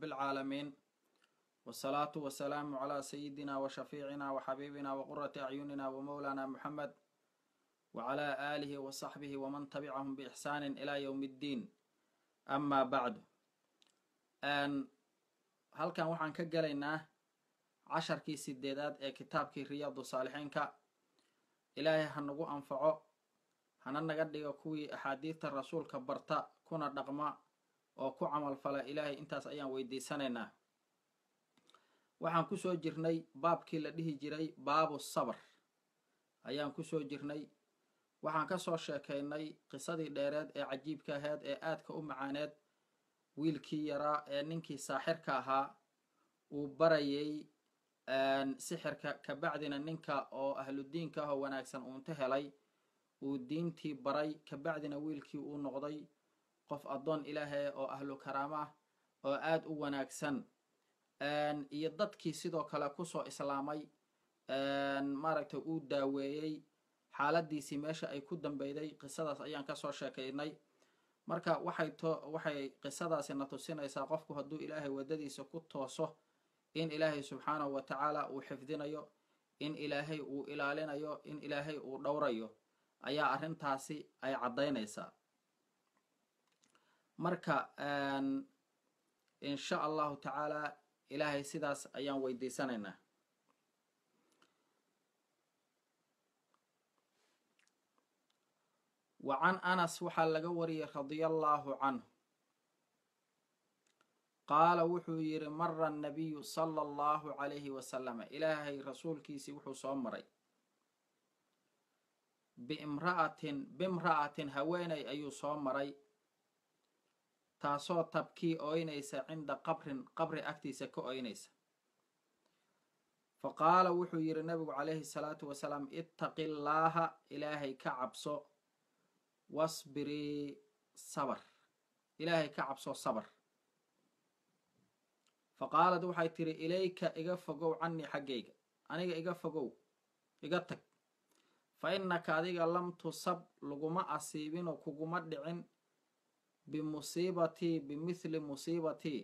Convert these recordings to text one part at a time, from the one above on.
رب العالمين، والصلاة والسلام على سيدنا وشفيعنا وحبيبنا وقرة أعيننا ومولانا محمد وعلى آله وصحبه ومن تبعهم بإحسان إلى يوم الدين. أما بعد، أن halkan waxaan ka gelaynaa casharkii 8aad ee kitaabkii Riyaadu Saalixiinka. Ilaahay ha nagu anfaco, hana naga dhigo kuwii axaadiidta rasuulka barta kuna dhaqma oo ku camal fala. Ilaahay intaas ayaan weydiisanaynaa. Waxaan kusoo jirnay baabkii la dhihi jiray baabu sabr ayaan kusoo jirnay. Waxaan kasoo sheekaynay qisadii dheereed ee cajiibka aheed ee aadka u macaaneed, wiilkii yaraa ee ninkii saaxirka ahaa uu barayay sixirka, kabacdina ninka oo ahludiinka ah oo wanaagsan uunta helay uu diintii baray, kabacdina wiilkii uu noqday qof addoon ilaahay oo ahlu karaama ah oo aada u wanaagsan, iyo dadkii sidoo kale kusoo islaamay maaragtay uu daaweeyey, xaaladiisii meesha ay ku dambeyday. Qisadaas ayaan kasoo sheekaynay. Marka waxay qisadaasi na tusinaysaa qofku hadduu ilaahay waddadiisa ku tooso in ilaahay subxaanahu wa tacaala uu xifdinayo, in ilaahay uu ilaalinayo, in ilaahay uu dhowrayo ayaa arrintaasi ay caddaynaysaa. Marka insha allahu tacaala ilaahay sidaas ayaan weydiisanaynaa. Wa can Anas waxaa laga wariyey radia allahu canhu qaala, wuxuu yidhi: mara annabiyu sala allahu calayhi wasalama, ilaahay rasuulkiisii wuxuu soo maray, biimra'atin, bimra'atin, haweeney ayuu soo maray, taasoo tabkii oynaysa, cinda qabrin, qabri agtiisa ka oynaysa. Fa qaala, wuxuu yidhi nabigu calayhi salaatu wasalaam: ittaqi llaaha, ilaahay ka cabso, wasbirii, sabr, ilaahay ka cabso, sabr. Fa qaalad, waxay tidhi: ilayka, iga fogow, cannii, xaggayga, aniga iga fogow, iga tag, fa innaka, adiga, lam tusab, laguma asiibinoo kuguma dhicin, bimusiibatii, bimithli musiibatii,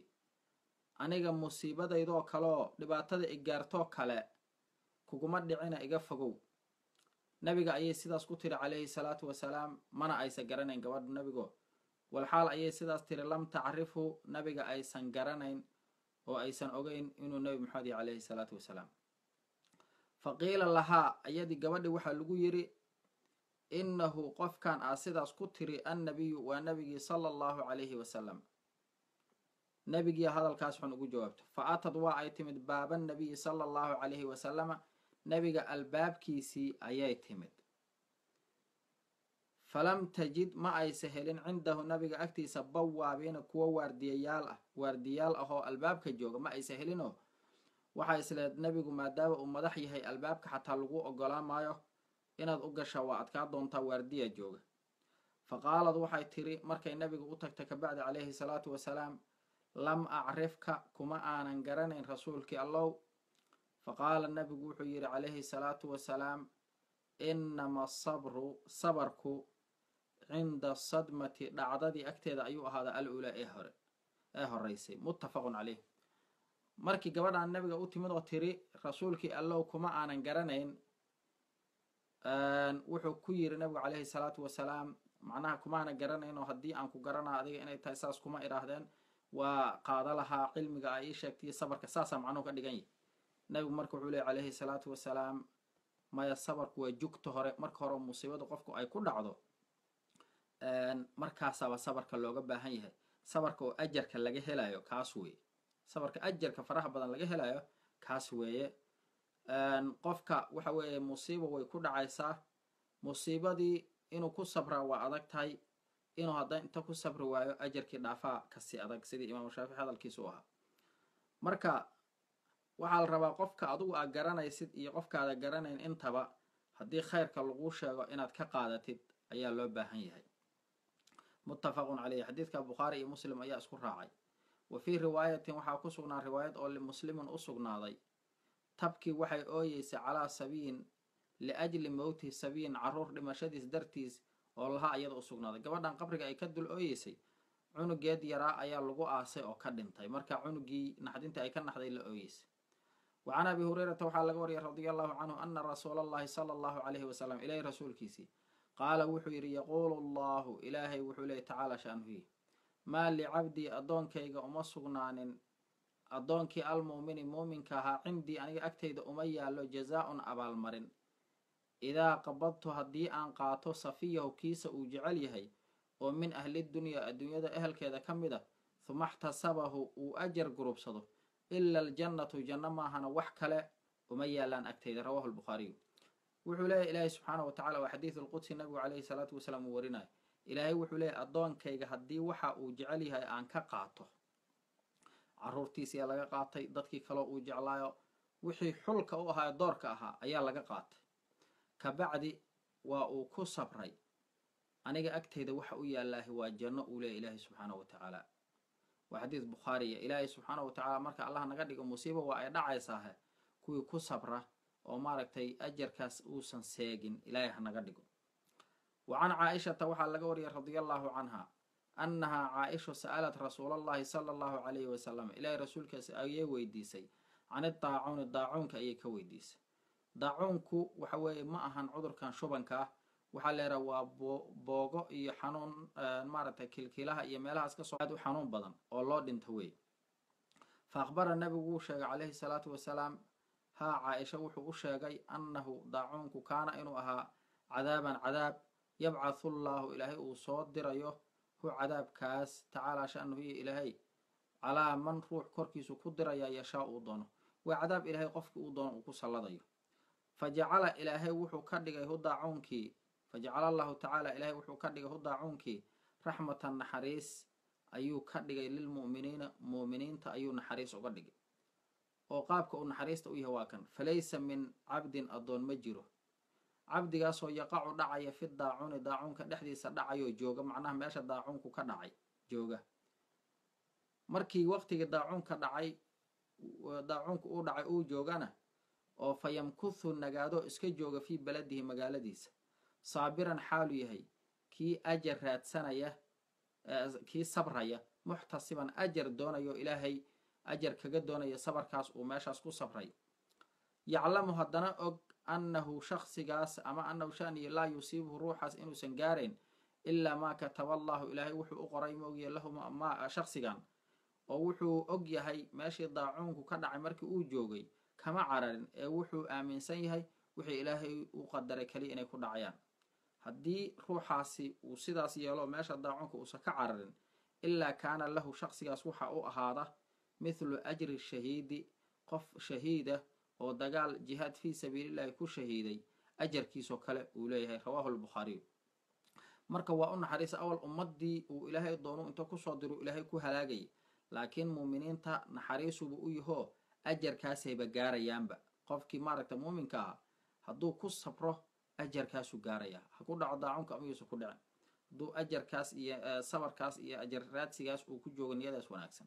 aniga musiibadaydoo kaleoo dhibaatada igaartoo kale kuguma dhicina, iga fogow. Nabiga ayay sidaas ku tiri calayhi salaatu wasalaam. Mana aysan garanayn gabadha nabigo, walxaal ayay sidaas tiri lam tacrifhu, nabiga aysan garanayn oo aysan ogeyn inuu Nebi Maxamed yahy calayhi salaatu wasalaam. Fa qiila lahaa, ayadii gabadhi waxaa lagu yidhi: innahu, qofkan aa sidaas ku tiri, annabiyu, waa nabigii sala allahu calayhi wasalam. Nebigii hadalkaas xun ugu jawaabto. Fa atad, waa ay timid, baaba nabiyi sala allahu calayhi wasalama, nebiga albaabkiisii ayay timid. Falam tajid, ma aysa helin, cindahu, nabiga agtiisa, bawaabiina, kuwo waardiyayaal ah, waardiyaal ah oo albaabka jooga ma aysa helinoo. Waxaa isleed nebigu maadaama uu madax yahay albaabka xataa lagu ogolaa maayo inaad u gashaa, waa adkaa doontaa, waardiya jooga. Fa qaalad, waxay tiri markay nabiga u tagtay kabacdi calayhi salaatu wasalaam: lam acrifka, kuma aanan garanayn, rasuulkii Allow. Fa qaala, nabigu wuxuu yidhi calayhi salaatu wasalaam: inama asabru, sabarku, cinda sadmati, dhacdadii agteeda ayuu ahaadaa, al ulaa, ee hore, ee horeysay. Muttafaqun caleyh. Markii gabadhaan nabiga u timid oo tiri rasuulkii Allow kuma aanan garanayn, wuxuu ku yiri nabigu calayhi salaatu wasalaam: macnaha kumaana garanayn oo haddii aan ku garanaa adiga inay tahay saas kuma idhaahdeen, waa qaado lahaa cilmiga a ii sheegtaiyo sabarka, saasaa macnuhu ka dhigan yahi. Nabigu marka wuxuu leey calayhi salaatu wasalaam: maya, sabarku waa jugta hore, marka hore musiibada qofku ay ku dhacdo, markaasaaba sabarka looga baahan yahay. Sabarka oo ajarka laga helayo kaas weeye, sabarka ajarka faraha badan laga helayo kaas weeye. Qofka waxa weeye musiiba way ku dhacaysaa, musiibadii inuu ku sabraa waa adag tahay, inuu hadda inta ku sabri waayo ajarkii dhaafaa kasi adag, sidii Imaamu Shaafici hadalkiisa u ahaa. Marka waxaa la rabaa qofka adigu aad garanaysid iyo qofkaada garanayn intaba haddii khayrka laguu sheego inaad ka qaadatid ayaa loo baahan yahay. Muttafaqun caleyh. Xadiidka Bukhaari iyo Muslim ayaa isku raacay. Wa fii riwaayatin, waxaa ku sugnaa riwaayad oo limuslimin u sugnaaday: tabkii, waxay ooyeysay, calaa sabiyin, liajli mowti sabiyin, caruur dhimashadiis dartiis, oo lahaa iyada u sugnaaday. Gabadhan qabriga ay ka dul ooyeysay Cunugeed yaraa ayaa lagu aasay oo ka dhintay. Marka cunugii naxdinta ay ka naxday la ooyeysay. Wa can Abi Hurayrata waxaa laga wariyay, radia Allahu canhu, ana rasuula Allahi sala Allahu calayhi wasalam, Ilaahay rasuulkiisii, qaala wuxuu yidhi: yaquulu Allahu, Ilaahay wuxuu leeyay, tacaala sha'nuhi, maa licabdii, addoonkayga uma sugnaanin, addoonkii almu'mini, muuminka ahaa, cindii, aniga agtayda uma yaallo, jazaa-un, abaalmarin, idaa qabadtu, haddii aan qaato, safiyahu, kiisa uu jecel yahay oo min ahliddunyaa, adduunyada ehelkeeda ka mid a, huma xtasabahu, uu ajar gurubsado, ila aljannatu, janno maahana wax kale uma yaalaan agtayda. Rawahu Lbukhaariyu. Wuxuu leeyahy Ilaahay subxaana wa tacala, waa xadiidu lqudsi nabigu calayhi salaatu wasalaam uu warinayo. Ilaahay wuxuu leeyahy: addoonkayga haddii waxa uu jecel yahay aan ka qaato, caruurtiisiyaa laga qaatay, dadkii kaloo uu jeclaayo, wixii xulka u ahaa, doorka ahaa ayaa laga qaatay, kabacdi waa uu ku sabray, aniga agtayda waxa u yaallaahi waa janno, uu leeyahy Ilaahay subxaana wa tacaala. Waa xadiis Bukhaariya. Ilaahay subxaana wa tacala marka Allah naga dhigo, musiiba waa ay dhacaysaahe, kuwii ku sabra oo maaragtay ajarkaas uusan seegin Ilaahay ha naga dhigo. Wa can Caaishata waxaa laga wariyay, radia Allahu canha, annahaa Caaisha sa'alat rasuulallahi sala Allahu calayhi wasalam, Ilaahay rasuulkaas ayay weydiisay, can idaacuuni, daacuunka ayay ka weydiisay. Daacuunku waxa weeye ma ahan cudurkan shubanka ah. Waxaa la yidhaha waa boogo iyo xanuun maaragtay kilkilaha iyo meelahaas kasoo aad u xanuun badan oo loo dhinto wey. Fa akhbara, nabigu wuu sheegay calayhi salaatu wasalaam, haa, Caaisha wuxuu u sheegay, annahu, daacuunku, kaana, inuu ahaa, cadaaban, cadaab, yabcathu Llaahu, Ilaahay uu soo dirayo, hu, cadaabkaas, tacaalaa sha'nuhu, iyo Ilaahay, calaa man, ruux korkiisu ku diraya, yashaa, uu doono. Waa cadaab Ilaahay qofkii uu doono uu ku salladayo. Fa jacala, Ilaahay wuxuu ka dhigay, hu, daacuunkii, fa jacala Allahu tacaala, Ilaahay wuxuu ka dhigay, hu, daacuunkii, raxmatan, naxariis ayuu ka dhigay, lilmu'miniina, mu'miniinta ayuu naxariis uga dhigay. Oo qaabka uu naxariista u yahay waa kan: falaysa min cabdin, addoon ma jiro, cabdigaasoo yaqacu, dhacaya, fi daacuuni, daacuunka dhexdiisa dhacayoo jooga, macnaha meesha daacuunku ka dhacay jooga markii waqtigii daacuunka dhacay, daacuunku uu dhacay uu joogana, oo fa yamkuthu, nagaado, iska jooga, fii baladihi, magaaladiisa, saabiran, xaalu yahay kii ajar raadsanaya, kii sabraya, muxtasiban, ajar doonayo, Ilaahay ajar kaga doonaya sabarkaas uu meeshaas ku sabray, yaclamu, haddana og, annahu, shaksigaas, ama annahu shaniyi, laa yusiibuhu, ruuxaas inuusan gaarayn, ilaa maa kataba Allahu, Ilaahay wuxuu u qoray moogiye, lahu, ma shaksigan oo wuxuu og yahay meeshii daacuunku ka dhacay markii uu joogay kama cararin, ee wuxuu aaminsan yahay wixii Ilaahay u qadaray kaliya inay ku dhacayaan. Haddii ruuxaasi uu sidaas yeelo, meesha daacuunka uusan ka cararin, ilaa kaana lahu, shaksigaas waxa u ahaada, mithlu ajri shahiidi, qof shahiida oo dagaal jihaad fii sabiilillahi ku shahiiday ajarkiisoo kale uu leeyahay. Rawaahu Lbukhaariyu. Marka waa u naxariis. Awal ummadii uu Ilaahay doonu inta kusoo diru Ilaahay ku halaagayay, laakiin muuminiinta naxariisubu u yahoo ajarkaasayba gaarayaanba. Qofkii maaragta muuminka ah hadduu ku sabro ajarkaasuu gaarayaa, ha ku dhaco daacunka ama yuusan ku dhicin, hadduu ajarkaas iyo sabarkaas iyo ajar raadsigaas uu ku joogo niyadaas wanaagsan.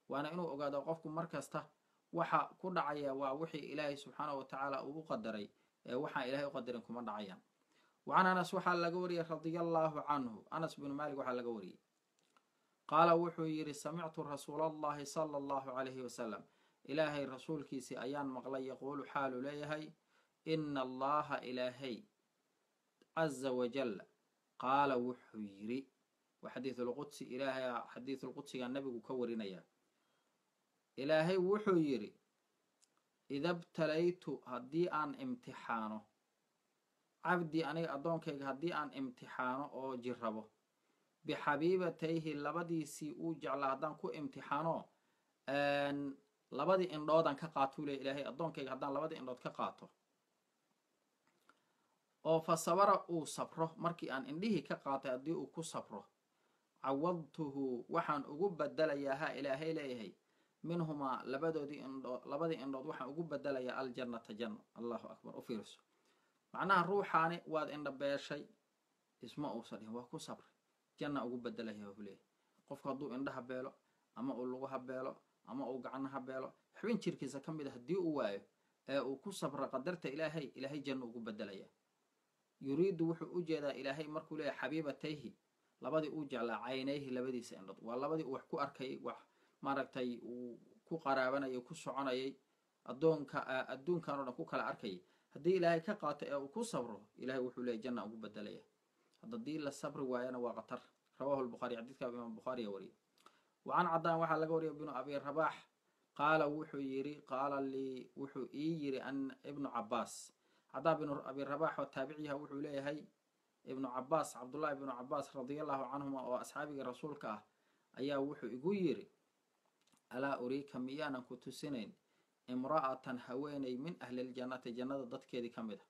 Waana inuu ogaado qofku mar kasta waxa ku dhacaya waa wixii Ilaahay subxaana wa tacaala uu u qadaray, ee waxaan Ilahay u qadarin kuma dhacayaan. Wacan Anas waxaa laga wariyey, radia Allaahu canhu, Anas binu Malik waxaa laga wariyey, qaala wuxuu yidhi: samictu rasuulallahi sala Allahu calayhi wasalam, Ilaahay rasuulkiisii ayaan maqlay, yaquulu, xaalu leeyahay: ina Allaha, Ilaahay, caza wajal, qaala wuxuu yidhi. Waa xadiisulqudsi, Ilaahay xadiisulqudsigaa nabigu ka warinaya. Ilaahay wuxuu yidhi: ida btalaytu, haddii aan imtixaano, cabdii, aniga addoonkayga haddii aan imtixaano oo jirrabo, bixabiibatayhi, labadiisii uu jeclaa haddaan ku imtixaano, labadii indhoodaan ka qaatou ley Ilaahay, addoonkayga haddaan labadii indhood ka qaato, oo fa sabara, uu sabro, markii aan indhihii ka qaatay haddii uu ku sabro, cawadtuhu, waxaan ugu badelayaa, ha Ilaahay leeyahay, minhumaa, labadoodii indhood, labadii indhood waxaan ugu bedelayaa, aljannata, janno. Allahu akbar! U fiirso, macnaha ruuxaani waad indhabeeshay isma uusan dhihin, waa ku sabray, janna ugu bedelaya hu leeyahay. Qofku hadduu indhaha beelo ama uu lugaha beelo ama uu gacnaha beelo, xubin jirkiisa ka mid a haddii uu waayo ee uu ku sabro qadarta Ilaahay, Ilaahay janno ugu bedelaya. Yuriidu, wuxuu u jeedaa Ilaahay markuu leeyahay xabiibatayhi, Labadii uu jeclaa, caynayhi, labadiisa indhood, waa labadii uu wax ku arkayay, wax maaragtay uu ku qaraabanayay, ku soconayay, addoonka adduunkan o dhan ku kala arkayay, haddii Ilaahay ka qaato ee uu ku sabro, Ilahay wuxuu leeyay janna ugu bedelaya. Haddii la sabri waayana waa khatar. Rawahu lbukhaari, xadiidka Imaam Bukhaariya wariyay. Wa can Cadaan waxaa laga wariyay binu Abi Rabax qaala wuxuu yidhi, qaala lii, wuxuu ii yidhi an Ibnu Cabaas. Cadaa binu Abi Rabax oo taabiciyaha wuxuu leeyahay Ibnu Cabaas, Cabdullahi ibnu Cabaas radia Allahu canhuma, oo asxaabiga rasuulka ah, ayaa wuxuu igu yidhi: alaa uriika, miyaanan ku tusinayn, imra'atan, haweeney, min ahliljannati, jannada dadkeedii ka mid a,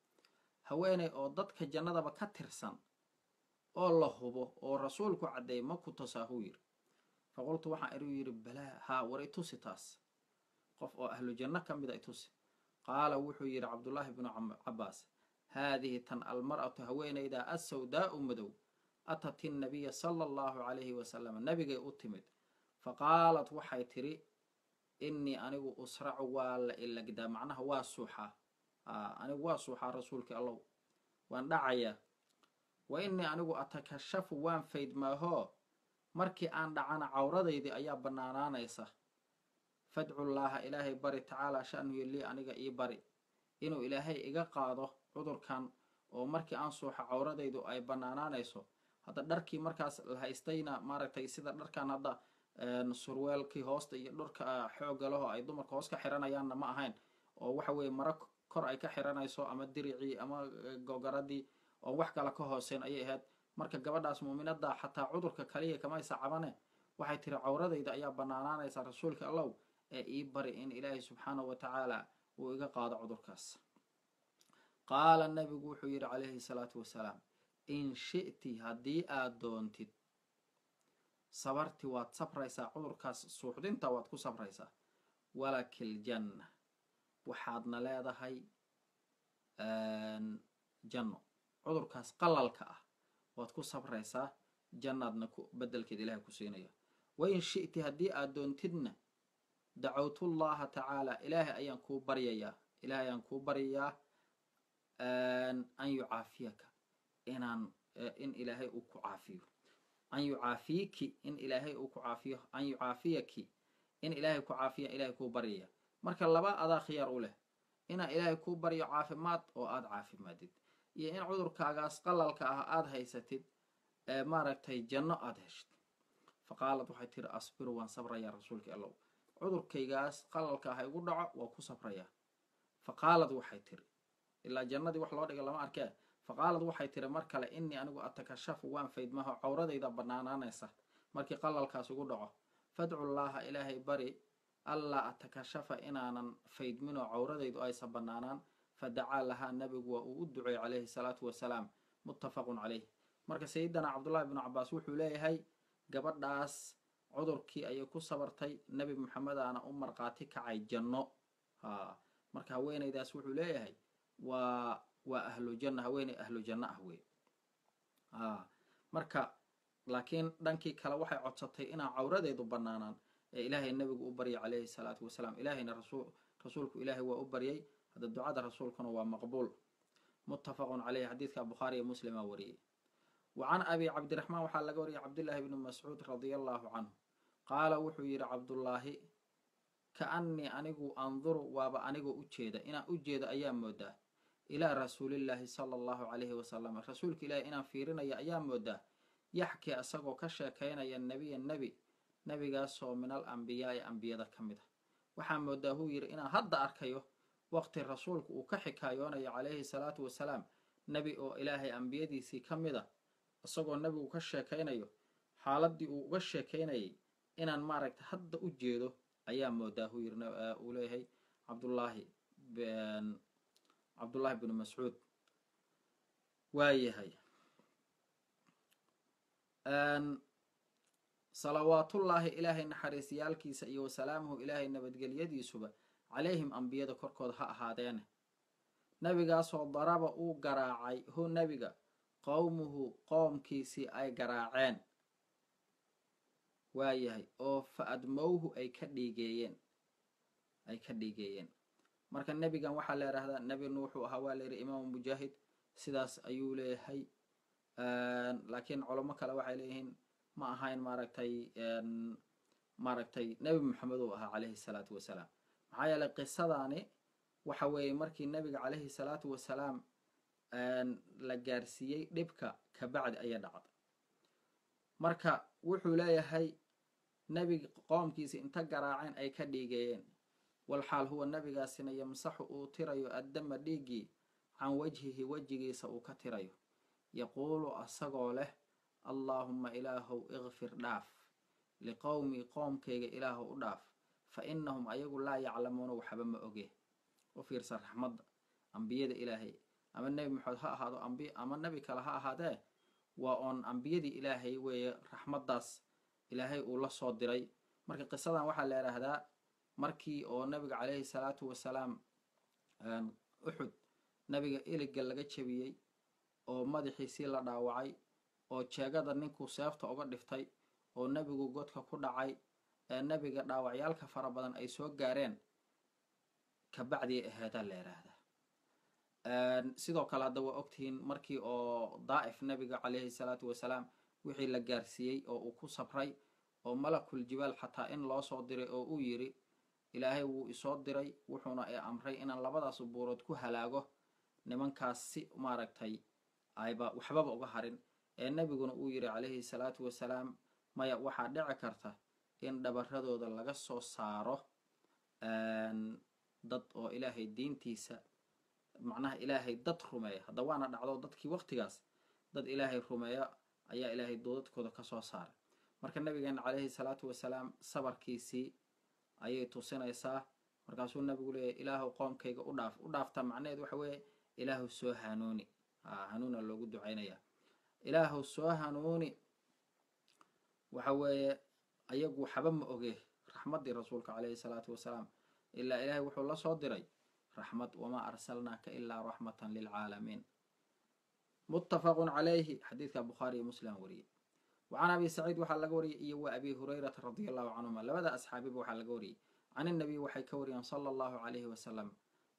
haweeney oo dadka jannadaba ka tirsan oo la hubo oo rasuulku caddeeyay ma ku tusaa? Huu yidhi. Faqultu, waxaan iru yidhi: balaa, haa, war itusi taas, qof oo ahlu janno ka mid a itusi. Qaala wuxuu yidhi Cabdullaahi bnu Cabaas: haadihi tan, almar'atu, haweeneyda, assawdaa'u, madow, atat innabiya sala Allahu calayhi wasalam, nabigay u timid, faqaalat, waxay tidhi: innii, anigu, usracu, waa la ilagdaa, macnaha waa suuxaa, anigu waa suuxaa, rasuulkii Allow, waan dhacayaa, wa innii, anigu, atakashafu, waan faydmaahoo, markii aan dhacana cawradaydii ayaa bannaanaanaysa. Fadcullaaha, Ilaahay bari, tacaala sha'nuhu, lii, aniga ii bari, inuu Ilaahay iga qaado cudurkan oo markii aan suuxo cawradaydu ay bannaanaanayso. Hadda dharkii markaas la haystayna, maaragtay, sida dharkan hadda surweelkii hoosta iyo dhurka xoogga leho ay dumarka hoos ka xiranayaanna ma ahayn, oo waxa weeye maro kor ay ka xiranayso ama diricii ama gogaradii oo wax kale ka hooseyn ayay ahayd. Marka gabadhaas muuminada xataa cudurka kaliya kamaysa cabane, waxay tiri: cawradayda ayaa bannaanaanaysa, rasuulka Allow, ee ii bari in Ilaahay subxaanahu wa tacaala uu iga qaado cudurkaas. Qaala, nabigu wuxuu yidhi calayhi salaatu wasalaam: in shi'ti, haddii aad doontid, sabarti, waad sabraysaa, cudurkaas suuxdinta waad ku sabraysaa, walakil janna, waxaadna leedahay janno. Cudurkaas qalalka ah waad ku sabraysaa, jannaadna ku bedelkeed Ilahay ku siinaya. Wain shi'ti, haddii aad doontidna, dacawtullaha tacaala, Ilaahay ayaan kuu baryayaa, Ilahay ayaan kuu baryayaa, an yucaafiyaka, inaan in Ilaahay uu ku caafiyo, an yucaafiiki, in Ilaahay uu ku caafiyo, an yucaafiyaki, in Ilaahay ku caafiya Ilahay kuu baryaya. Marka laba adaa khiyaar u leh: inaa Ilaahay kuu baryo caafimaad oo aada caafimaadid, iyo in cudurkaagaas qalalka ah aada haysatid ee maaragtay janno aada heshid. Fa qaalad, waxay tiri: asbiru, waan sabrayaa, rasuulka Allow, cudurkaygaas qalalka ah igu dhaco waa ku sabrayaa. Fa qaalad, waxay tiri, ilaa jannadii wax loo dhiga lama arkee, fa qaalad, waxay tiri mar kale: innii, anigu, atakashafu, waan faydmaho, cawradayda bannaanaanaysa markii qalalkaas igu dhaco. Fadcullaaha, Ilaahay bari, allaa atakashafa, inaanan faydminoo cawradaydu aysan bannaanaan. Fadacaa lahaa, nabigu waa uu u duceeyey calayhi salaatu wasalaam. Muttafaqun caleyh. Marka sayidana Cabdullahi bnu Cabaas wuxuu leeyahay gabadhaas cudurkii ayay ku sabartay, Nebi Maxamedaana u markhaati kacay janno. Ha, marka haweeneydaas wuxuu leeyahay waa ahlu janna, haweeney ahlu janno ah wey. Ha, marka laakiin dhankii kale waxay codsatay inaan cawradeedu bannaanaan ee Ilaahay nebigu u baryay calayhi salaatu wasalaam. Ilaahayna rasuulku Ilaahay waa u baryay. Hadda ducada rasuulkuna waa maqbuul. Muttafaqun caleyhi, xadiidka Bukhaari iyo Muslima wariyey. Wa can Abi Cabdiraxmaan waxaa laga wariyay Cabdillaahi bni Mascuud radia Allahu canhu qaala wuxuu yidhi Cabdullaahi: kaannii, anigu, anduru, waaba anigoo ujeeda, inaan u jeedo ayaa moodaa, ilaa rasuulillaahi sala Allahu calayhi wasalam, rasuulka Ilaahi inaan fiirinaya ayaa moodaa, yaxkii, asagoo ka sheekaynaya, nebiya, nebi, nebigaasoo min al ambiyaai, ambiyada ka mid a. Waxaa moodaa, huu yidhi, inaan hadda arkayo waqti rasuulku uu ka xikaayoonayo calayhi salaatu wasalaam nebi oo Ilaahay ambiyadiisii ka mid a, isagoo nebigu ka sheekaynayo xaaladdii uu uga sheekaynayay, inaan maaragta hadda u jeedo ayaa moodaa, huu yiri uu leeyahay Cabdullaahi bnu Mascuud. Waa yahay. Salawaatullaahi, Ilaahay naxariisyaalkiisa, iyo wasalaamuhu, Ilaahay nabadgelyadiisuba, calayhim, ambiyada korkooda ha ahaadeene. Nabigaasoo daraba, uu garaacay, hu, nebiga, qowmuhu, qoomkiisii ay garaaceen, waa yahay, oo fa admowhu, ay ka dhiigeeyeen, ay ka dhiigeeyeen. Marka nebigan waxaa la yidhahdaa Nebi Nuuxuu ahaa, waa la yidhi. Imaamu Mujaahid sidaas ayuu leeyahay. Laakiin culamo kale waxay leeyihiin ma ahayn, maaragtay Nebi Moxamed uu ahaa calayhi salaatu wasalaam. Maxaa yeelay qisadaani waxa weeye markii Nebiga calayhi salaatu wasalaam la gaarsiiyey dhibka kabacdi ayay dhacday. Marka wuxuu leeyahay nebiga qoomkiisi inta garaaceen ay ka dhiigeeyeen, walxaal huwa nebigaasina yamsaxu uu tirayo addama dhiiggii can wajhihi, wejigiisa uu ka tirayo, yaquulu asagoo leh: "Allaahumma, Ilaahow, ikfir dhaaf liqowmii, qoomkayga Ilaahow u dhaaf, fa innahum ayagu laa yaclamuuna, waxba ma oge." U fiirsan raxmadda ambiyada Ilaahay, ama Nebi Maxamed ha ahaado ambi ama nebi kale ha ahaadee, waa oon ambiyadii Ilaahay weeye raxmaddaas Ilaahay uu la soo diray. Marka qisadan waxaa la idhaahdaa markii oo Nabiga calayhi salaatu wasalaam Uxud nabiga iliga laga jebiyey oo madaxiisii la dhaawacay oo jeegada ninkuu seefta uga dhiftay oo nebigu godka ku dhacay ee nebiga dhaawacyaalka fara badan ay soo gaareen kabacdii aheedaa la yidhaahdaa. Sidoo kale hadda waa ogtihiin markii oo Daa'if nabiga calayhi salaatu wasalaam wixii la gaarsiiyey oo uu ku sabray oo malakul jibaal xataa in loo soo diray oo uu yidhi: "Ilaahay wuu isoo diray, wuxuuna i amray inaan labadaas buurood ku halaago nimankaas si maaragtay ayba waxbaba uga harin." Ee nebiguna uu yidhi calayhi salaatu wasalaam: "Maya, waxaa dhici karta in dhabaradooda laga soo saaro dad oo Ilaahay diintiisa, macnaha Ilaahay dad rumeeya." Hadda waana dhacdo, dadkii waqtigaas dad Ilaahay rumeeya ayaa Ilaahay doodadkooda ka soo saaray. Marka nabigeena calayhi salaatu wasalaam sabarkiisii ayay tusinaysaa. Markaasuu nabigu leeyahy: "Ilaahu qoomkayga u dhaaf." U dhaaftaa macnaheed waxa weeye Ilaahu soo hanuuni, hanuuna loogu ducaynaya, Ilaahu soo hanuuni. Waxa weeye ayagu waxba ma oge. Raxmaddii rasuulka calayhi salaatu wasalaam, ilaa Ilaahay wuxuu la soo diray raxmad: "Wamaa arsalnaaka ilaa raxmatan lilcaalamiin." Muttafaqun calayhi, xadiidka Bukhaari iyo Muslim wariyey. Wa can Abi Saciid waxaa laga wariyey iyo wa Abi Hurayrata radia Allahu canhuma, labada asxaabiba waxaa laga wariyey, can innabiy waxay ka wariyeen sala Allahu calayhi wasalam,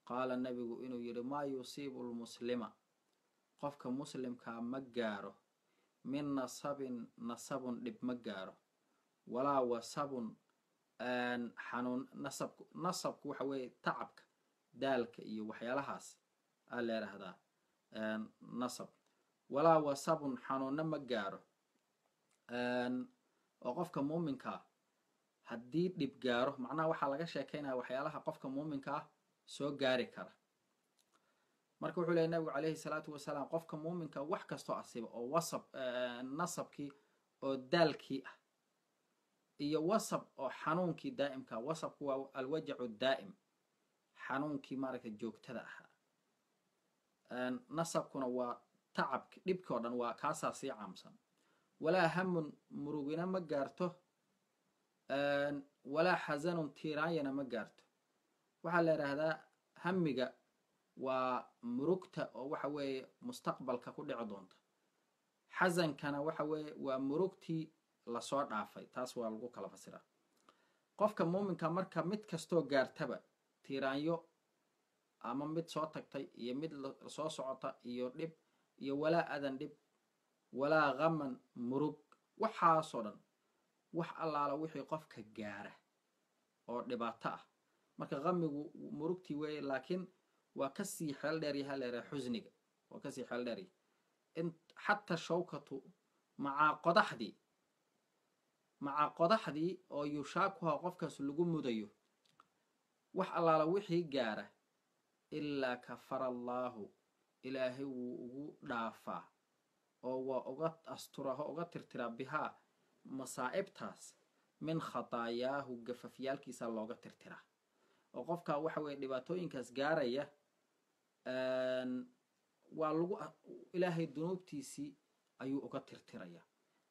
qaala nabigu inuu yidhi: "Maa yusiibu lmuslima, qofka muslimkaa ma gaaro, min nasabin, nasabun dhib ma gaaro, walaa wasabun xanuun." Nasabku, nasabku waxa weeye tacabka, daalka iyo waxyaalahaas aa la yidhaahdaa nasab. Walaa wasabun, xanuunna ma gaaro. Oo qofka muuminkaa haddii dhib gaaro, macnaha waxaa laga sheekaynaya waxyaalaha qofka muuminka ah soo gaari kara. Marka wuxuu lehy nabigu calayhi salaatu wasalaam: qofka muuminka wax kastoo asiba oo wasab, nasabkii oo daalkii ah, iyo wasab oo xanuunkii daa'imka. Wasabku waa alwajacu daa'im, xanuunkii maaragtay joogtada ahaa. Nasabkuna waa tacabki, dhibki o dhan waa kaasaa sii caamsan. Walaa hamun, murugina ma gaarto, walaa xasanun, tiiraanyana ma gaarto. Waxaa la yidhaahdaa hamiga waa murugta oo waxa weeye mustaqbalka ku dhici doonta. Xasankana waxa weeye waa murugtii lasoo dhaafay. Taas waa lagu kala fasiraa. Qofka muuminka marka mid kastoo gaartaba, tiiraanyo ama mid soo tagtay iyo mid soo socota iyo dhib iyo walaa adan dhib, walaa haman murug, waxaasoo dhan wax allaala wixii qofka gaara oo dhibaato ah. Marka hamigu murugtii weeye, laakiin waa kasii xeel dheeryaha leeraha, xusniga waa kasii xeel dheeryahay. In xataa shawkatu, macaa qodaxdii, macaa qodaxdii oo yushaakuha qofkaas lagu mudayo, wax allaala wixii gaara, ilaa kafara Allaahu, Ilaahay wuu ugu dhaafaa oo waa uga asturaho, uga tirtiraa, bihaa masaa'ibtaas, min khataayaahu, gafafyaalkiisa looga tirtiraa. Oo qofka waxa weeye dhibaatooyinkaas gaaraya waa lagu Ilaahay dunuubtiisii ayuu uga tirtirayaa.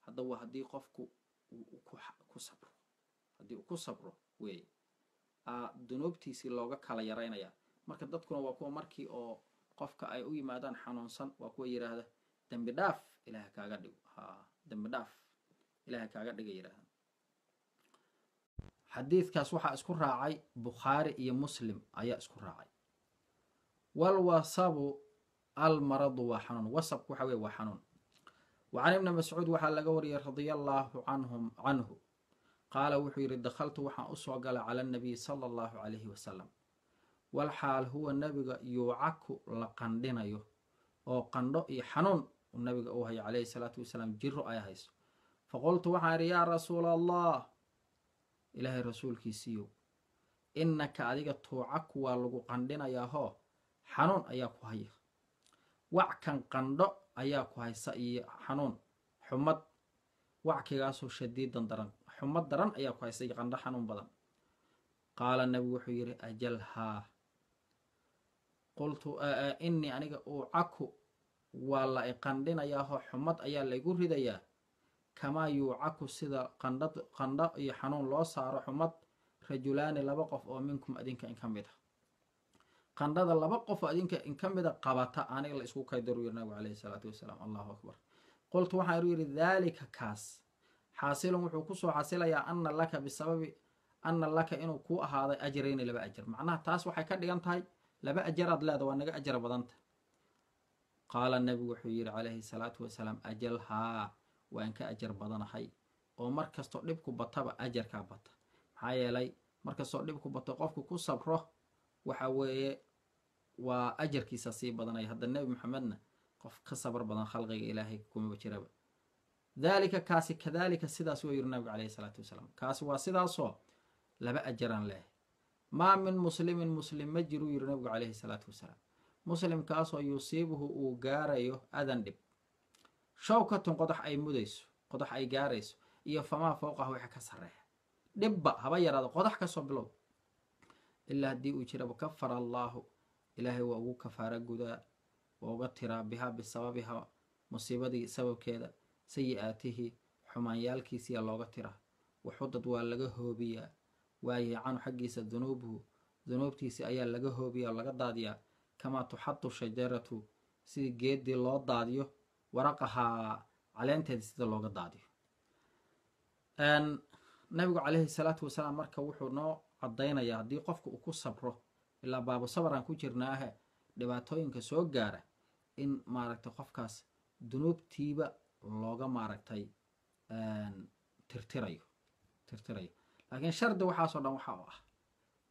Hadda waa haddii qofku ku sabro, haddii uu ku sabro weeye dunuubtiisii looga kala yaraynaya. Marka dadkuna waa kuwa markii oo qofka ay u yimaadaan xanuunsan, waa kuwa yidhaahda: "Dembi dhaaf Ilaah kaaga dhigo, ha dembi dhaaf Ilaah kaaga dhiga," yidhahda. Xadiidkaas waxaa isku raacay Bukhaari iyo Muslim ayaa isku raacay. Walwasabu almaradu, waa xanuun. Wasabku waxa weye waa xanuun. Wa can ibni Mascuud waxaa laga wariyey, radia allaahu canhum canhu, qaala wuxuu yidhi: dakhaltu, waxaan usoo galay, cala anabiyi sala allahu calayhi wasalam, walxaal huwa nabiga yuucaku, la qandhinayo oo qandho iyo xanuun nabiga uu hayo calayhi salaatu wasalaam, jiro ay hayso. Faqultu, waxaan idhi: yaa rasuula Allah, ilaahay rasuulkiisiiyow, innaka, adiga, tuucaku, waa lagu qandhinayaahoo xanuun ayaa ku haya, wackan, qandho ayaa ku haysa iyo xanuun, xumad, wackigaasoo shadiidan, daran, xumad daran ayaa ku haysa iyo qandho xanuun badan. Qaala, nabigu wuxuu yidhi: ajal, haa. Qultu: innii, aniga, uucaku, waa la iqandhinayaahoo xumad ayaa laygu ridayaa, kamaa yuucaku, sida qandha, qandho iyo xanuun loo saaro xumad, rajulaani, laba qof oo, minkum, adinka in ka mid a, qandhada laba qof oo adinka in ka mida qabata aniga la isku kaydaru yiri nabigu calayhi salaatu wasalaam. Allahu akbar. Qultu, waxaan yidhi: daalika, kaas, xaasilun, wuxuu kusoo xasilayaa, ana laka, bisababi ana laka, inuu kuu ahaaday, ajrayni, laba ajar. Macnaha taas waxay ka dhigan tahay laba ajaraad leeda, waa naga ajar badanta. Qaala, nabigu wuxuu yidhi calayhi salaatu wasalaam: ajal, haa, waan ka ajar badanahay, oo mar kastoo dhibku bataba ajarkaa bata. Maxaa yeelay markastoo dhibku bato qofku ku sabro, waxa weeye waa ajarkiisa sii badanaya. Hadda Nebi Maxamedna qof ka sabar badan khalqiga Ilaahay kumaba jiraba. Daalika, kaasi, kadalika, sidaas wuu yiri nabigu calayhi salaatu wasalaam, kaasi waa sidaasoo laba ajaraan leehay. Maa min muslimin, muslim ma jiruu yiri nabigu calayhi salaatu wasalaam, muslimkaasoo yusiibuhu, uu gaarayo, adan, dhib, shawkatun, qodax ay mudayso, qodax ay gaarayso, iyo famaa fowqaha, waxa ka sarreeya, dhibba haba yaraado, qodax kasoo bilow, ilaa haddii uu jiraba, kafara allaahu, Ilaahay waa ugu kafaara gudaa, waa uga tiraa, bihaa, bisababiha, musiibadii sababkeeda, sayi-aatihi, xumaanyaalkiisiyaa looga tiraa, waxudad, waa laga hoobiyaa, waayahay, canhu, xaggiisa, dunuubuhu, dunuubtiisi ayaa laga hoobiyaa oo laga daadiyaa, kamaa tuxadu shajaratu, sidii geedii loo daadiyo, waraqahaa, caleenteeda sida looga daadiyo. Nabigu calayhi salaatu wasalaam marka wuxuu noo caddaynayaa haddii qofka uu ku sabro, ilaa baabu sabaraan ku jirnaahe, dhibaatooyinka soo gaara in maaragtay qofkaas dunuubtiiba looga maaragtay tirtirayo. Laakiin shardi waxaasoo dhan waxa u ah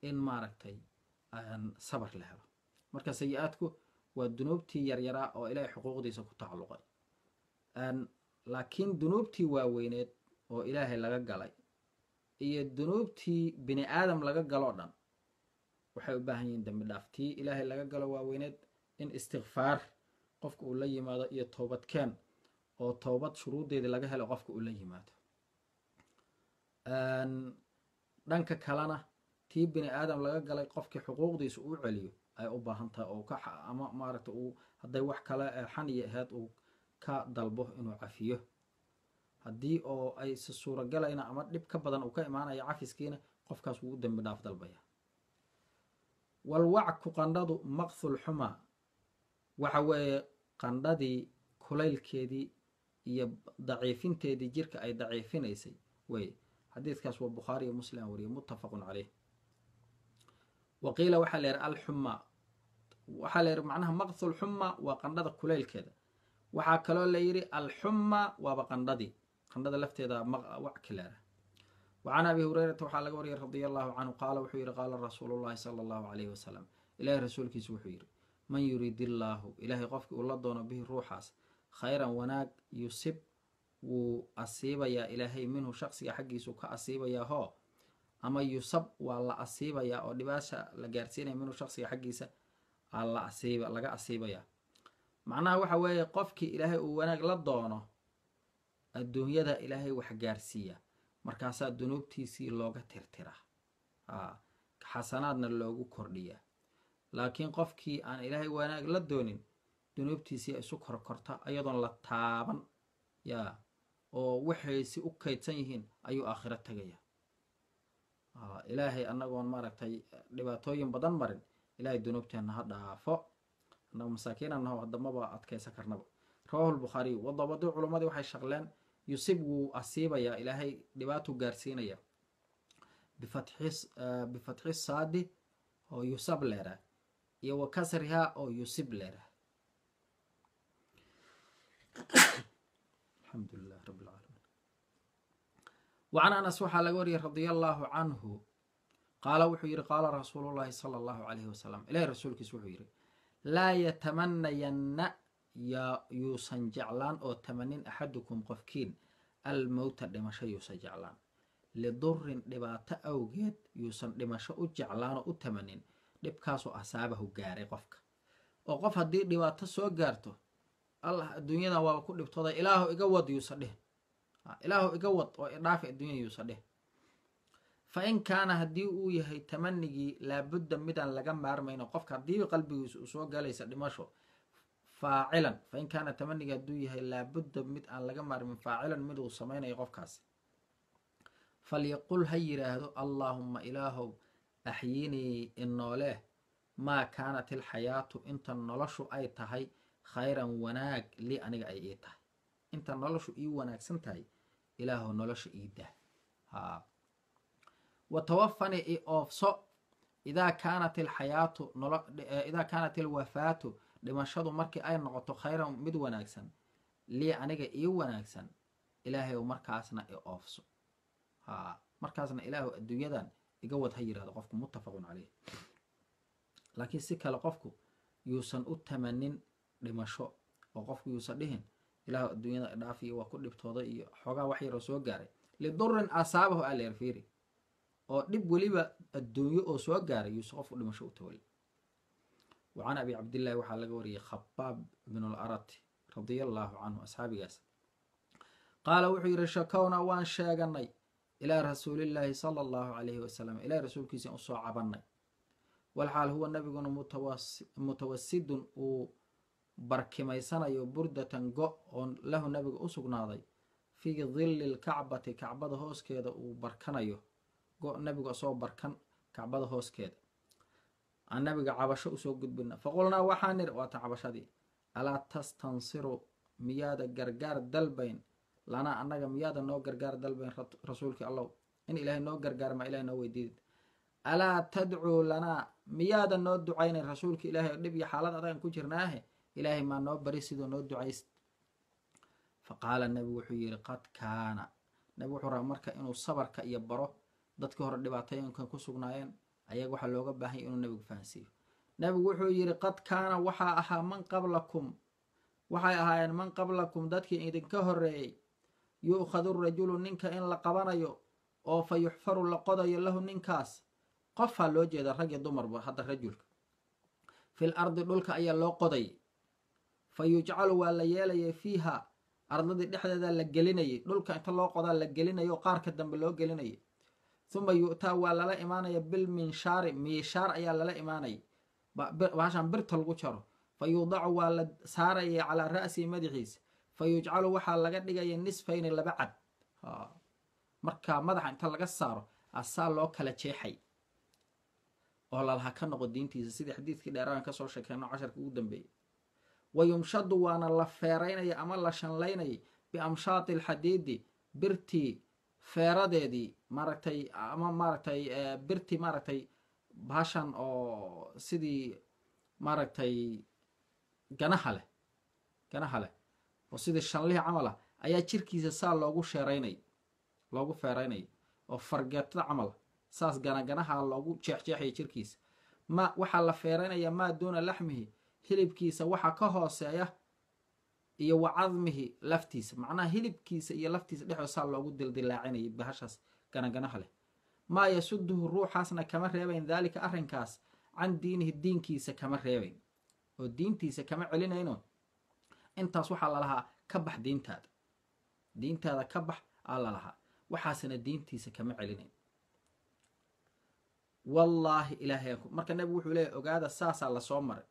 in maaragtay sabar la helo. Marka sayi-aadku waa dunuubtii yaryaraa oo Ilaahay xuquuqdiisa ku tacalluqay, laakiin dunuubtii waaweyneed oo Ilaahay laga galay iyo dunuubtii bini aadam laga galoo dhan waxay u baahan yihiin dembi dhaaf. Tii Ilaahay laga galo waaweyneed in istikfaar qofka uu la yimaado iyo toobadkeen, oo toobad shuruuddeedii laga helo qofka uu la yimaado. Dhanka kalena tii bini aadam laga galay qofkii xuquuqdiisa uu celiyo ay u baahan tahay, oo ka ama maaragta uu hadday wax kale xan iyo aheyd uu ka dalbo inuu cafiyo. Haddii oo ay si suurogalayna ama dhib ka badan uu ka imaanaya cafiskiina, qofkaas wuu u dembi dhaaf dalbaya. Walwacku, qandhadu, maqthul xumaa, waxa weeye qandhadii kulaylkeedii iyo daciifinteedii jirka ay daciifinaysay wey. Xadiidkaas waa Bukhaari iyo Muslim wariye, muttafaqun caleyh. Wa qiila, waxaa la yihi alxumaa, waxaa la yihi macnaha maqthul xumaa waa qandhada kulaylkeeda. Waxaa kaloo la yidhi alxumaa waaba qandhadii, qandhada lafteeda wacki leera. Wa can Abi Hurayrata waxaa laga wariyay, radia allahu canhu, qaala wuxuu yihi: qaala rasuulu llahi sala allahu calayhi wasalam, Ilahay rasuulkiisu wuxuu yidhi: man yuriid illaahu, Ilaahay qofkii uu la doono, bihi, ruuxaas, khayran, wanaag, yusib, wuu asiibayaa Ilaahay, minhu, shaqsiga xaggiisuu ka asiibayaa hoo, ama yusab, waa la asiibayaa oo dhibaasha la gaarsiinaya, minhu, shaqsiga xaggiisa la asiiba, laga asiibayaa. Macnaha waxa weeye qofkii Ilaahay uu wanaag la doono adduunyada Ilaahay wax gaarsiiya, markaasaa dunuubtiisii looga tirtiraa, xasanaadna loogu kordhiyaa. Laakiin qofkii aan Ilaahay wanaag la doonin dunuubtiisii isu korkorta iyadoon la taaban yaa, oo waxaysi u kaydsan yihiin ayuu aakhiro tegaya. Ilaahay annagoon maaragtay dhibaatooyin badan marin, Ilaahay dunuubteenna ha dhaafo, annago masaakiin naho haddamaba adkaysan karnaba. Rawahu lbukhaariyu. Wadabaduu, culummadii waxay shaqleen yusib, wuu asiibayaa, Ilaahay dhibaatuu gaarsiinaya, bifatxi saadi oo yusab leeraa iyo wa kasrihaa oo yusib leeraa. Alxamdu lilah rabbi alcaalamiin. Wa can Anas waxaa laga wariyey radia allaahu canhu qaala wuxuu yidhi: qaala rasuulullahi sala allahu calayhi wasalam, ilahi rasuulkiis wuxuu yidhi: laa yatamanayanna, yuusan jeclaan oo tamanin, axadukum qofkiin, almowta dhimasho yuusan jeclaan, lidurin dhibaato awgeed yuusan dhimasho u jeclaan oo u tamanin, dhibkaasoo asaabahu gaaray qofka. Oo qof haddii dhibaato soo gaarto, "Allah, adduunyadan waaba ku dhibtooday, Ilaahu iga wad," yuusan dhihin. "Ilaahu iga wad oo idhaafi adduunyada," yuusan dhihin. Fa in kaana, haddii uu yahay tamanigii, laabudda midaan laga maarmayno, qofka haddii qalbigiisa uu soo galaysa dhimasho, faacilan, fa in kaana, tamanigii hadduu yahay laabudda mid aan laga maarmin, faacilan mid uu samaynayo qofkaasi, falyaqul ha yidhaahdo: "Allaahumma, Ilaahow, axyinii, inooleh, maa kaanat ilxayaatu, inta noloshu ay tahay, khayran, wanaag, lii, aniga ay ii tahay. Inta noloshu ii wanaagsan tahay, Ilaahow nolosha ii dah. Haa, wa tawafanii, i oofso, idaa kaanat ilxayaatu, idaa kaanat ilwafaatu, dhimashadu markii ay noqoto, khayran, mid wanaagsan, lii, aniga ii wanaagsan, Ilaahay markaasna i oofso. Haa, markaasna Ilaahu adduunyadan iga wad," ha yirahdo qofku. Muttafaqun caleyh. Laakiin si kale qofku yuusan u tamanin dhimasho, oo qofku yuusan dhihin "Ilaahu adduunyada idhaaf" iyo "waa ku dhibtooday" iyo xoogaa wax yaroo soo gaaray. Lidurin asaabahu aleer, fiiri, oo dhib weliba adduunyo oo soo gaaray yuusan qofku dhimasho u tawalin. Wa can Abi Cabdillahi waxaa laga wariyey, Khabaab bn larati radia allaahu canhu, asxaabigaas, qaala wuxuu yidhi: shakownaa, waan sheeganay, ilaa rasuulillaahi sala allahu calayhi wasalam, ilaah rasuulkiisa usoo cabanay, walxaal huwa nabiguna mutawasidun, uu barkimaysanayo, burdatan, go oo, lahu, nabiga u sugnaaday, fii dilli lkacbati, kacbada hooskeeda uu barkanayo, go nabigu asoo barkan kacbada hooskeeda aan nabiga cabasho usoo gudbina. Faqulnaa, waxaan niri, waata cabashadii: "Alaa tastansiru, miyaada gargaar dalbayn, lanaa, annaga miyaada noo gargaar dalbayn, rasuulkii Allow? In Ilaahay noo gargaar ma Ilahay noo weydiidid? Alaa tadcuu lanaa, miyaada noo ducaynayn, rasuulka Ilaahay? Oo dhib iyo xaalad adagan ku jirnaahe, Ilaahay maa noo bari sidoo noo ducayst?" Fa qaala, nabigu wuxuu yidhi: qad kaana. Nabigu wuxuu rabaa marka inuu sabarka iyo baro dadkii hore dhibaatooyinkan ku sugnaayeen, ayaga waxaa looga baahanya inuu nabigu fahansiiyo. Nabigu wuxuu yidhi: qad kaana, waxaa ahaa, man qablakum, waxay ahaayeen, man qablakum, dadkii idinka horeeyey, yu'khadu rajulu, ninka in la qabanayo, oo fa yuxfaru, la qodayo, lahu, ninkaas, qofaa loo jeeda, rag iyo dumarba hadda rajulka, fil ardi, dhulka ayaa loo qodayay, fa yujcalu, waa la yeelayay, fiiha, ardadii dhexdeeda la gelinayay, dhulka inta loo qodaa la gelinayo, qaarka dambe loo gelinayay. Uma yu'taa, waa lala imaanaya, bilminshaari, miishaar ayaa lala imaanaya, bahashan birta lagu jaro, fa yuudacu, waa la saaraya, calaa ra'sihi, madaxiisa, fa yujcalu, waxaa laga dhigaya, nisfayni, laba cad. Marka madaxa inta laga saaro asaa loo kala jeexay oo lalaha ka noqo diintiisa, sidii xadiidkii dheeraan kasoo sheekeyno casharka ugu dambeeyey. Wa yumshadu, waana la feeraynaya ama la shanlaynayay, biamshaati alxadiidi, birtii feeradeedii maaragtay, ama maaragtay birtii maaragtay bahashan oo sidii maaragtay ganaha leh oo sidii shanlihii camal ah ayaa jirkiisa saa loogu sheeraynay, loogu feeraynay, oo fargeetada camal saas ganaganaha loogu jeexjeexaya jirkiisa. Ma waxaa la feeraynaya maa duuna laxmihi, hilibkiisa waxa ka hooseeya, iyo wa cadmihi, laftiisa, macnaha hilibkiisa iyo laftiisa dhexdooda saa loogu dildilaacinayay bahashaas ganaganaha leh. Maa yasuduhu, ruuxaasna kama reebayn, daalika, arrinkaas, can diinihi, diinkiisa kama reebayn, oo diintiisa kama celinayno. Intaas waxaa lalahaa ka bax diintaada, diintaada ka bax aa lalahaa, waxaasna diintiisa kama celinayn. Wallaahi, Ilaahay, marka nabigu wuxuu leeyahy: ogaada, saasaa lasoo maray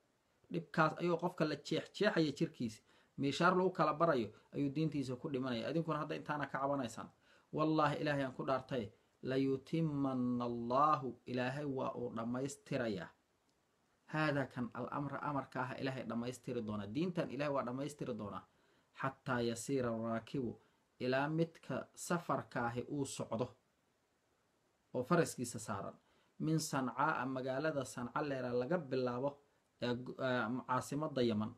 dhibkaas, ayuu qofka la jeexjeexaya jirkiisa, miishaar lagu kala barayo, ayuu diintiisa ku dhimanaya. Adinkuna hadda intaana ka cabanaysaan. Wallaahi, Ilaahay aan ku dhaartay, layutimana allaahu, Ilaahay waa uu dhammaystirayaa, haadaa kan, al amra, amarka ah Ilaahay dhammaystiri doonaa, diintan Ilahay waa dhammaystiri doonaa, xataa yasiira araakibu, ilaa midka safarkaahi uu socdo oo faraskiisa saaran, min Sancaa'a, magaalada Sanca leera laga bilaabo ee caasimada Yaman.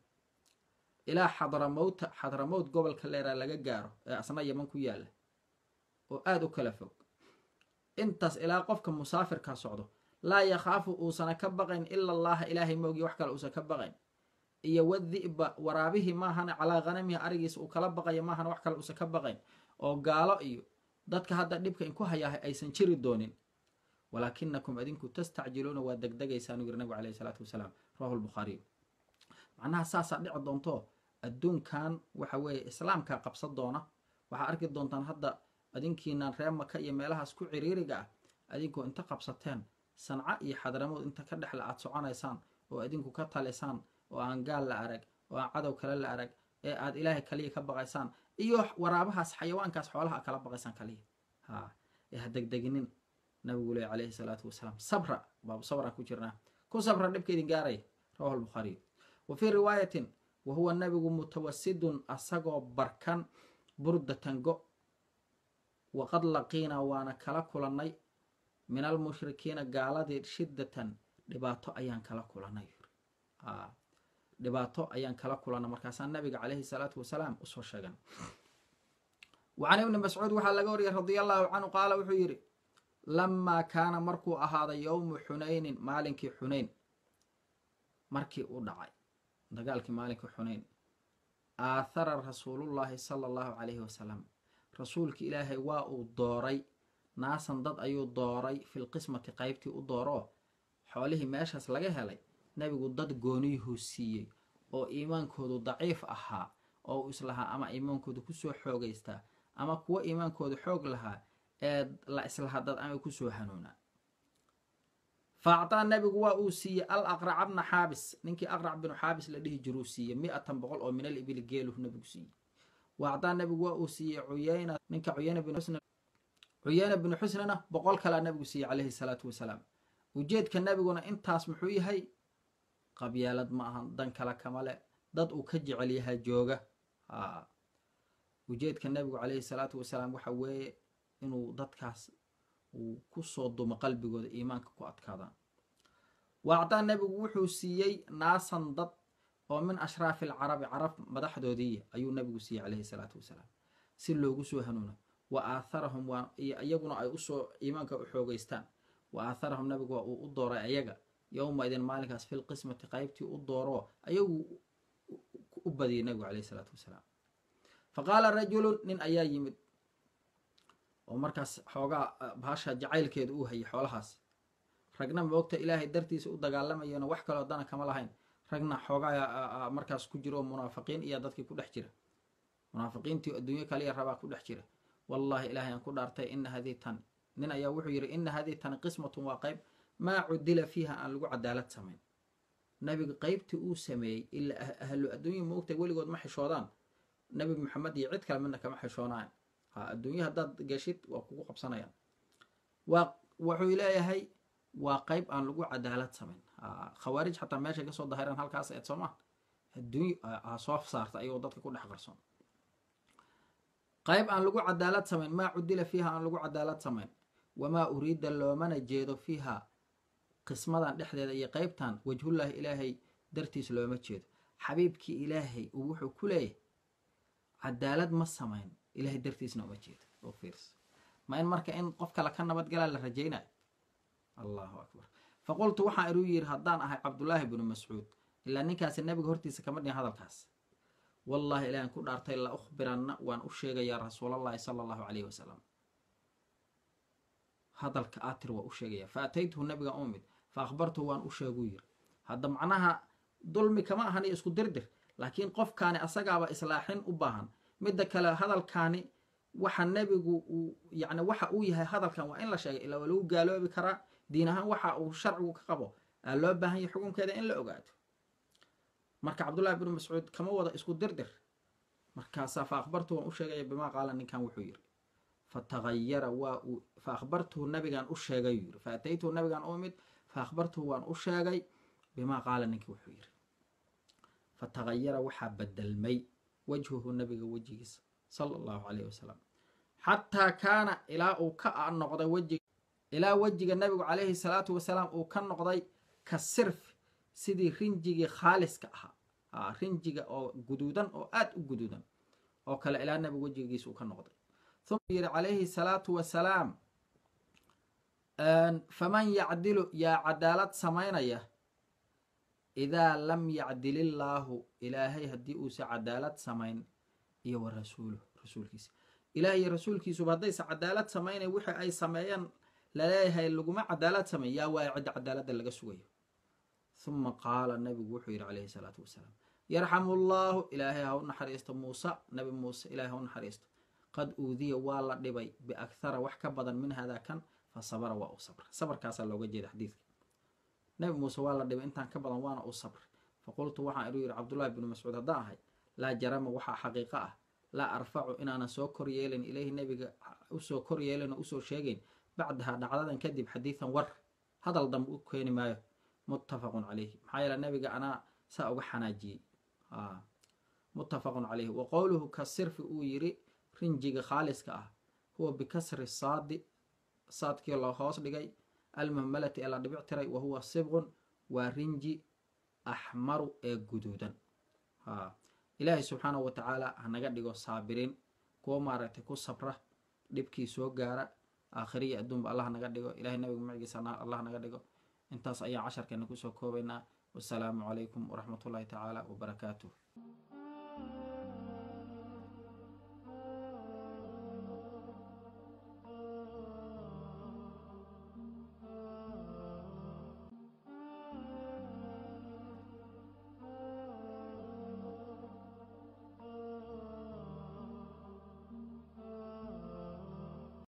Ilaa Xadramowta, Xadramowt gobolka leeraa laga gaaro ee asna Yaman ku yaalla oo aada u kala fog, intaas ilaa qofka musaafirkaa socdo, laa yakhaafu uusana ka baqayn ila allaha, ilaahay moogi wax kale uusan ka baqayn, iyo wadi'ba waraabihii maahana, calaa hanamihi arigiisa uu kala baqayo maahana wax kale uusan ka baqayn, oo gaalo iyo dadka hadda dhibka inku hayaahay aysan jiri doonin. Walaakinakum adinku tastacjiluuna, waa degdegaysaan, u yiri nabigu calayhi salaatu wasalaam. Rawahu lbukhaariy. Macnaha saasaa dhici doonto, adduunkan waxa weeye islaamkaa qabsan doona. Waxaa arki doontaan hadda adinkiinaan reer Maka iyo meelahaas ku ciriiriga ah, adinkoo inta qabsateen Sanca iyo Xadramood inta ka dhexle aada soconaysaan oo adinku ka talisaan, oo aan gaal la arag oo aan cadow kale la arag, ee aada ilaahay kaliya ka baqaysaan iyo waraabahaas xayawaankaas xoolaha kala baqaysaan kaliya. Ha ee ha degdeginin, nabigu leh calayhi salaatu wasalaam. Sabra, baabu sabraan ku jirnaa, ku sabra dhibka idin gaaraya. Rawahu lbukhaariy. Wa fii riwaayatin: wa huwa nabigu mutawasidun, asagoo barkan, burdatan go, waqad laqiinaa, waana kala kulannay, min almushrikiina gaaladii, shiddatan dhibaato ayaan kala kulanay, dhibaato ayaan kala kulanay. Markaasaa nabiga calayhi salaatu wasalaam usoo sheegan. Wa can Ibni Mascuud waxaa laga wariyay radia allahu canhu, qaala wuxuu yidhi: lamaa kaana markuu ahaaday yowmu Xunaynin, maalinkii Xunayn markii uu dhacay dagaalkii, maalinkii Xunayn, aathara rasuulullaahi sala allahu calayhi wasalam, rasuulki ilaahay waa uu dooray, naasan dad ayuu dooray, filqismati qaybtii u dooroo xoolihii meeshaas laga helay nebigu dad gooniyuhuu siiyey oo iimaankoodu daciif ahaa, oo uu islahaa ama iimaankoodu kusoo xoogaystaa ama kuwo iimaankoodu xoog lahaa ee la islahaa dad ama kusoo hanuunaa. Fa actaa nabigu waa uu siiyey al Aqraca bna Xaabis, ninkii Aqrac binu Xaabis la dhihi jiruu siiyey, 100 100 oo min al ibili geeluhu nabigu siiyey. Wa actaa nabigu waa uu siiyey Cuyayna, ninka Cuyayna binu Xusn, Cuyayna binu Xusnina 100 kalaa nabigu siiyey calayhi salaatu wasalaam. Ujeedka nabiguna intaas muxuu yahay? Qabyaalad ma ahan, dan kale kama le, dad uu ka jecel yahaa jooga. Ujeedka nabigu calayhi salaatu wasalaam waxa weeye inuu dadkaas uu ku soo dumo qalbigooda, iimaanka ku adkaadaan. Wa actaa nabigu wuxuu siiyey naasan dad oo min ashraafi alcarabi, carab madaxdoodii ayuu nabigu siiyey calayhi salaatu wasalaam, si loogu soo hanuuno, wa aatharahum, waa iyaguna ay usoo iimaanka u xoogeystaan. Wa aatharahum nabigu waa uu u dooray ayaga, yowma idin maalinkaas, filqismati qaybtii u dooro, ayagu u badiyay nabigu calayhi salaatu wasalaam. Fa qaala rajulun, nin ayaa yimid oo markaas xoogaa bahasha jacaylkeedu uu hayay xoolahaas. Ragna moogta ilaahay dartiisa u dagaalamayana, wax kaloo dana kama lahayn. Ragna xoogaa markaas ku jiro oo munaafiqiin iyo dadkii ku dhex jira, munaafiqiintii adduunyo kaliya rabaa ku dhex jira. Wallahi, ilaahay aan ku dhaartay, ina hadii tan, nin ayaa wuxuu yidhi: ina hadii tan qismatun, waa qayb, maa cudila fiiha, aan lagu cadaalad samayn. Nabiga qaybtii uu sameeyey ilaa ahlu adduunya moogtay weligood ma xishoodaan, Nabi Maxamed iyo cid kale midna kama xishoonaayan. Ha adduunyo haddaad gashid waa kugu qabsanayaan. Waa wuxuu leeyahay waa qayb aan lagu cadaalad samayn. Khawaarij xataa meeshay kasoo dahiraan halkaas eed soo maa, adduunyo ha soo saarta ayagoo dadka ku dhex qarsoon. Qayb aan lagu cadaalad samayn, maa cudila fiiha, aan lagu cadaalad samayn, wamaa uriida loomana jeedo, fiiha qismadan dhexdeeda iyo qaybtan, wajhullaahi ilaahay dartiis looma jeedo. Xabiibkii ilaahay uu wuxuu ku leeyahay cadaalad ma samayn, ilaahay dartiisna uma jeedo. Oo fiirs, ma in marka in qof kale ka nabadgalaa la rajaynayo? Allahu akbar. Faqultu waxaan inuu yidhi haddaan ahay Cabdullaahi binu Mascuud, ilaa ninkaasi nabiga hortiisa kama dhihin hadalkaas, wallahi ilahan ku dhaartay, la ukhbiranna, waan u sheegayaa rasuulallahi sala allahu calayhi wasalam hadalka atir, waa u sheegaya. Fa ataytuhu, nabiga u mid, fa akhbartuhu, waan u sheeguu yiri. Hadda macnaha dulmi kama ahan iyo isku dirdir, laakiin qofkaani asagaaba islaaxin u baahan. Midda kale, hadalkaani waxa nebigu uu yani waxa uu yahay hadalkan waa in la sheegay, ilaa waa lagu gaaloobi karaa. Diin ahaan waxa uu sharcigu ka qabo aa loo baahan yahay xukunkeeda in la ogaado. Marka Cabdullahi binu Mascuud kama wada isku dirdir. Markaasaa fa akhbartuhu, waan u sheegaya, bimaa qaala, ninkan wuxuu yiri. Fa tagayara, waa uu, fa akhbartuhu, nabigaan u sheegay yiri. Fa ataytuhu, nabigaan u imid, fa akhbartuhu, waan u sheegay, bimaa qaala, ninkii wuxuu yiri. Fa tagayara, waxaa bedelmay, wajhuhu, nabiga wejigiisa sala allahu calayhi wasalam, xataa kaana, ilaa uu ka noqday wejig, ilaa wejiga nabigu calayhi salaatu wasalaam uu ka noqday ka sirf, sidii rinjigii khaaliska ahaa. Rinjiga oo guduudan oo aad u guduudan oo kale ilaa nabigu wejigiisa uu ka noqday. Uma yidhi calayhi salaatu wasalaam: "Faman yacdilu, yaa cadaalad samaynaya, idaa lam yacdilillaahu, Ilaahay haddii uusa cadaalad samayn, iyo wa rasuuluh, rasuulkiisa?" Ilaah iyo rasuulkiisuba haddaysa cadaalad samaynayn, wixii ay sameeyeen laleeyahay laguma cadaalad samayn, yaa waaya cidda cadaaladda laga sugayo? Huma qaala, nabigu wuxuu yidhi calayhi salaatu wasalaam: "Yarxamu llaahu, Ilaahay ha u naxariisto, Muuse, Nabi Muuse Ilahay ha u naxariisto. Qad uudiya, waa la dhibay, biakhara, wax ka badan, min hada kan, fa sabara, waa uu sabra." Sabarkaasaa looga jeeda xadiidka. Nabi Muuse waa la dhibay intaan ka badan, waana uu sabray. "Faqultu," waxaan iru yidhi Cabdullahi bnu Mascuud haddaan ahay, "laa jarama, waxaa xaqiiqo ah, laa arfacu, inaanan soo kor yeelin ilayhi, nabiga usoo kor yeelin oo usoo sheegayn, bacdaha, dhacdadan kadib, xadiidan, war hadal dambe u keeni maayo." Muttafaqun calayhi. Maxaa yeele nabiga anaa saa uga xanaajiyey. Muttafaqun calayhi. Wa qowluhu ka sirfi uu yiri, rinjiga khaaliska ah, huwa bikasri saadi, saadkii loo hoos dhigay, almuhmalati, ee la dhibic tiray. Wa huwa sibqun, waa rinji, axmaru, ee guduudan. Ilaahay subxaanahu wa tacaala hanaga dhigo saabiriin, kuwa maaragtay ku sabra dhibkii soo gaara aakhiriya adduunba. Allah naga dhigo. Ilahay nabiga magaciisa Allah naga dhigo. Intaas ayaan casharkeena kusoo koobaynaa. Wasalaamu calaykum waraxmat ullahi tacaala wabarakaatuh.